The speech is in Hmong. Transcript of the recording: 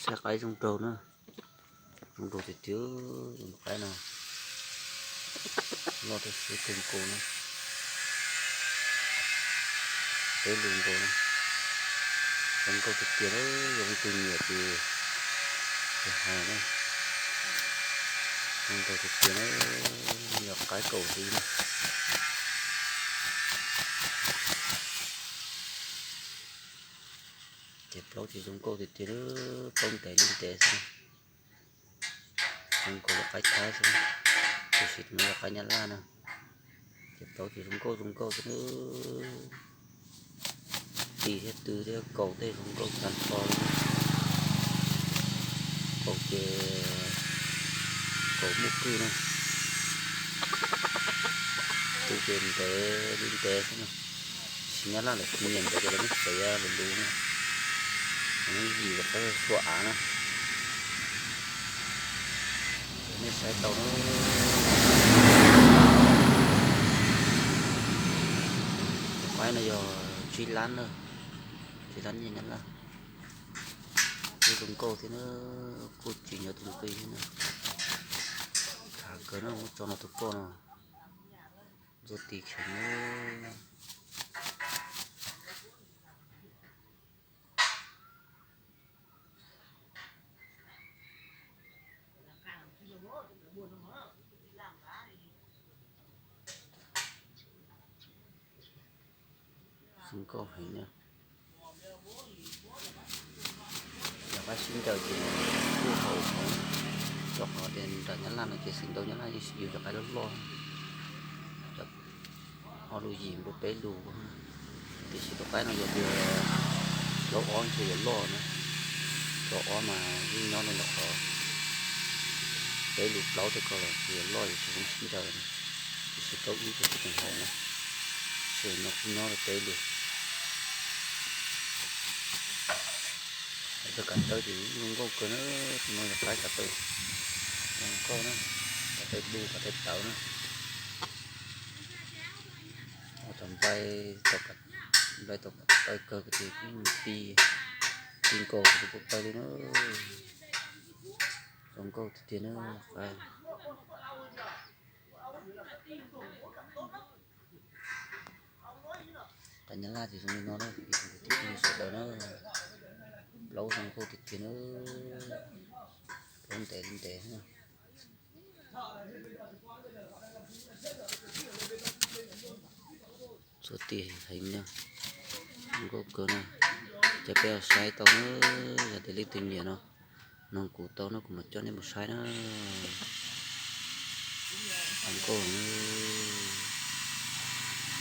Qaib zoo nraug na, zoo nraug tiag tiag, zoo qaib no, loj thiab siab kawg nkaus na, peb lus nkaus na, zoo nkauj tiag tiag na, yog leej twg nyiam ces hais na, zoo nraug tiag tiag na, yog qaib kaum hli na. Ces plaub ces zoo nkauj tiag tiag, plaub ntev li ntev xwb, zoo nkaus li qaib Thaib xwb, tiam sis tus no yog qaib Nyab Laj na. Ces plaub ces zoo nkauj zoo nkauj xwb na, tis thiab tw thiab kaus tej zoo nkauj tag nrho li. Kaus ces kaus muaj kwj na, tw ces ntev li ntev xwb na. Sis Nyab Laj lawv kuj nyiam ntawd ces lawv muab xav lus lus na, lawv muab yim kom qab sua av na. Nej saib tau na. Tus qaib no yog tsib lab na, tsib lab nyiaj Nyab Laj. Kuj zoo nkauj thiab na, kuj tsis nyob tus nqi thiab na. Khav kawg na, muab tso no tus poj no, ntxuav tis kheev na. Zoo nkauj heev na. Yog qaib sib ncaws ces kuj haum heev, rau qhov tias nram Nyab Laj no ces xeem ntau Nyab Laj yeej yug cov qaib loj loj, ob lus yim rau peb lus, tiam sis tus qaib no yog tias plaub ob ntshe yuav loj na, plaub ob mas yeej nyob rau ntawm qhov peb lus plaub tej ko los yuav loj, yuav tsis zoo sib ncaws, tiam sis plaub ib ces kuj tseem haum na, ces no kuj nyob rau peb lus. Cov kav tawb ces zoo nkauj kawg na, tus no yog qaib kav tawb zoo nkauj na, kav tawb du kav tawb tawv na. Ua cov nplai, nplai tau kav tawb kawg ces kuj ti, ti nkaus kuj tawg li na. Zoo nkauj tiag tiag na, qaib. Qaib Nyab Laj ces zoo li no na, ib tsoom kwv tij sawv daws na, plaub zoo nkauj tiag tiag na, plaub ntev li ntev na. Txuav tis heev na, zoo nkauj kawg na. Ces peb ho saib tau na, yog tias leej twg nyiam no, noog kuv tau na, kuv mam coj nej mus saib na. Zoo nkauj na.